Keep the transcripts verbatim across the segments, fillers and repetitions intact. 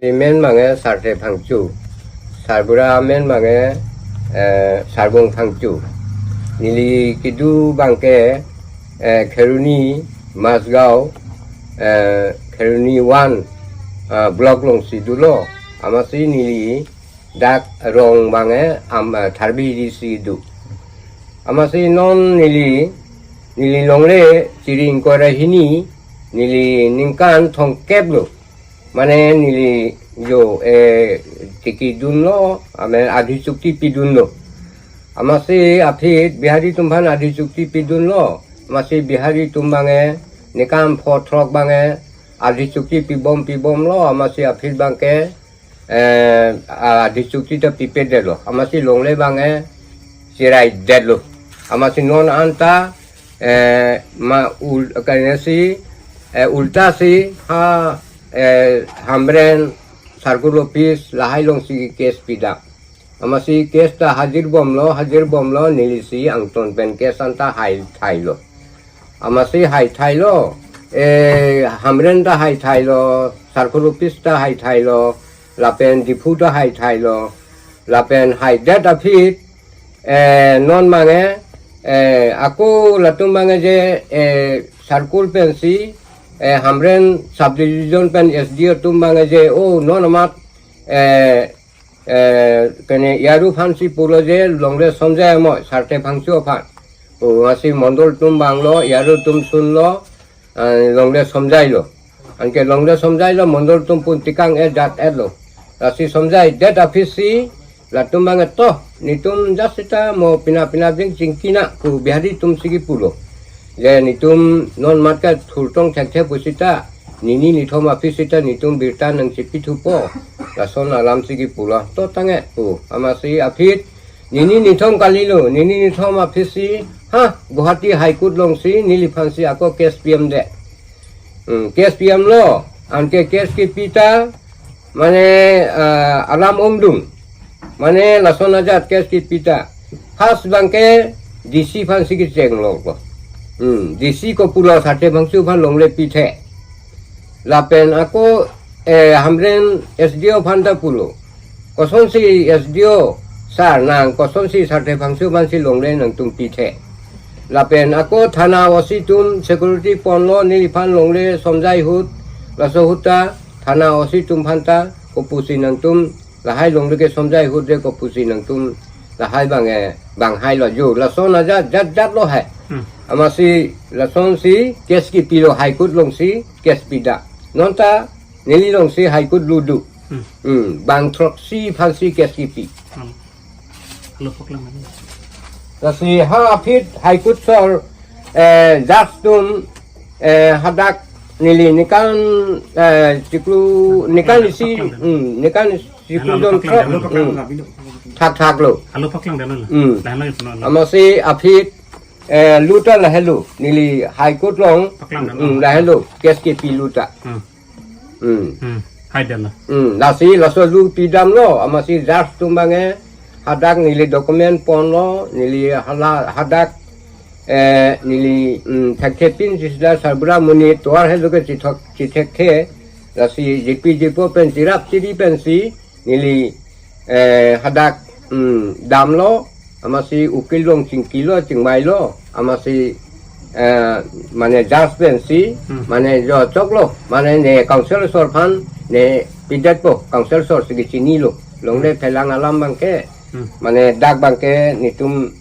Amen abangke Sarthe Phangcho. Sarbura amen abangke, eh, Sarbung Phangcho. Neli kedo abangke, eh, Kheroni Masgaon, eh, Kheroni one, ah, block alongsi dolo. Amatsi neli dak rong abangke am, ah, Tharbi Hills si do. Amatsi non neli, neli longle chiri ingkoi ra hini, neli ningkan thomkep lo. Mane neli jo, eh, tiki dunlo, amen adhi chukti pidunlo. Amatsi aphi Bihari atum aphan adhi chukti pidunlo. Amatsi Bihari atum abangke ningkan pho throk abangke adhi chukti pibom pibomlo. Amatsi aphi abangke, eh, adhi chukti ta pipedetlo. Amatsi longle abangke chiraidetlo. Amatsi non anta, eh, ma ul-, kanya si, eh, ulta si ha, eh, Hamren circle office lahai alongsi case pidam. Amatsi case ta hajir bomlo, hajir bomlo, nelisi angton pen case anta haithailo. Amatsi haithailo, eh, Hamren ta haithailo, circle office ta haithailo, lapen Diphu ta haithailo, lapen haidet aphi, eh, non abangke, eh, ako latum abangke je, eh, circle pensi, eh, Hamren subdivision pen S D O atum abangke je, oh, non amat, eh, eh, kene A R O aphansi pulo je longle Sonjoi Amoi, Sarthe Phangcho aphan. Oh, amatsi mondol atum vanglo, A R O atum sunlo, ah, longle Sonjoilo. Anke longle Sonjoilo, mondol atum pun tikang-e dat-etlo. Lasi Sonjoidet aphisi, latum abangke to, netum just seta mo pina pina bing chingkina pu Bihari atumsi kipulo. Je netum non amat kathurtong thekthe pusita, nini nithom aphisi ta netum birta nangchipithupo. Lason alamsi kipulo. To tange pu. Amatsi aphi nini nithom kalilo, nini nithom aphisi, ha, Guwahati High Court alongsi neliphansi ako case pidamde. Hmm, case pidamlo, anke case kipi ta, mane, ah, alam ongdung. Mane lason ajat case kipi ta. First abangke D C aphansi kechenglo ko. Hmm, D C kopulo Sarthe Phangcho aphan longle pithe. Lapen ako, eh, Hamren S D O aphan ta pulo. Kosonsi S D O sir nang, kosonsi Sarthe Phangcho aphansi longle nangtum pithe. Lapen ako thana O C atum security ponlo, neliphan longle Sonjoi ahut, laso ahut ta thana O C atum aphan ta kopusi nangtum lahai longle ke Sonjoi ahut de kopusi nangtum lahai abangke, eh, bang hailo jo. Lason ajat jat jat lo hai. Hmm. Amatsi lasonsi case kipilo High Court alongsi case pidam. Non ta neli alongsi High Court ludu. Hmm. Hmm, bang throksi aphansi case kipi. Hmm. Alo paklang mani. Lasi ha aphi High Court asor, eh, judge atum, eh, hadak neli ningkan, eh, chiklo, ningkan isi, paklang dan. Hmm, ningkan chiklo alo jon paklang thok, dan. Hmm, thakthaklo. Alo paklang dan lo. Hmm. Lahelo itu lo. Amatsi aphi, eh, luta lahelo, neli High Court along, paklang dan. Hmm, lo. Lahelo, case kipi luta. Hmm. Hmm. Hmm. Haidetlo. Hmm. Lasi laso lu pidamlo, amatsi judge atum abangke hadak neli document ponlo, neli hala hadak, eh, neli, hmm, thekthe pinsi sida Sarbura amonit tovar helo ke chithok chithekthe, lasi jipi jipo pen chirap chiri pensi, neli, eh, hadak, hmm, damlo, amatsi ukil along chingkilo, chingvailo, amatsi, eh, mane judge pensi, Hmm. mane jo choklo, mane ne council asor aphan ne pidetpo, council asor si kechinilo, longle phelang alam abangke, Hmm. mane dak abangke netum,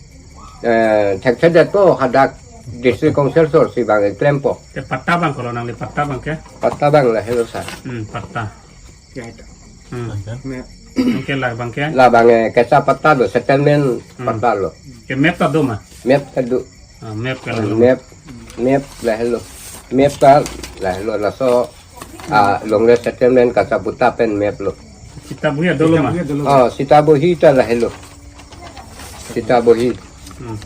eh, thekthedetpo, hadak district council asor si abangke klempo. Te patta abang kalau nangli patta abangke? Patta abang lahelo sir. Hmm, patta. Ya, itu. Hmm. Map. Oke lah abangke. La abangke, eh, kacha patta do, settlement Hmm. patta lo. Ke map ta do ma? Map ta do. Ah, map ke lahelo. Map, map lahelo. Map ta lahelo laso, ah, longle settlement kacha patta pen map lo. Sita bohi dolo ma? Sita bohi dolo. Oh, sita bohi ta lahelo. Sita bohi. Hmm.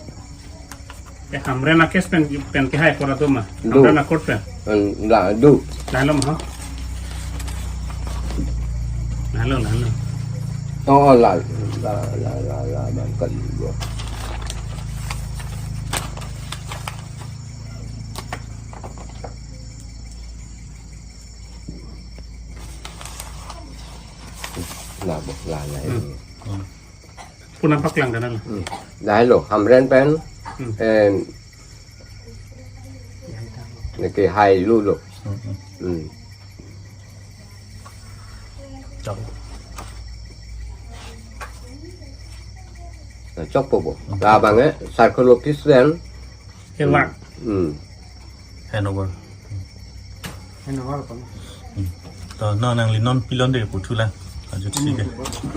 Eh, Hamren a-case pen, pen kehai apor do ma? Do. Hamren a-court pen? Hmm, la, do. Lahelo ma? Lahelo, lahelo. Oh, la, la, la, la, la, la, kan do. Labo, la, la, hmm, ini. Hmm. Puna paklang kanan. Hmm. Lahelo, Hamren pen, hmm, em, neke hai lu lo. Hmm, hmm. Hmm. Chok. Na, chokpo bo. Hmm. Labang e, Sarkolo Christian. Helak. Hmm. Hanover. Hanover apa? Hmm. To, no, nangli non pilon de puthulang. Ajo si ke.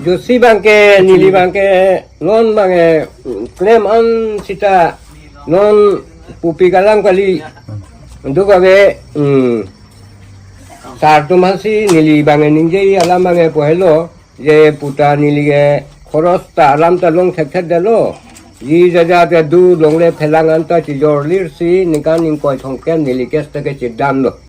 Josi abang ke, neli abang ke, non abang e, klem an sita, non pupi kalang kali. Hmm. Duk ave, hmm. Sar atum aphansi neli abang e ningje alam abang e pohelo, je puta neli ke khoros ta alam ta long thekthedetlo. Ji jaja ta do longle phelang anta chijor lirsi ningkan ingkoi thomkep neli case ta ke chedamlo.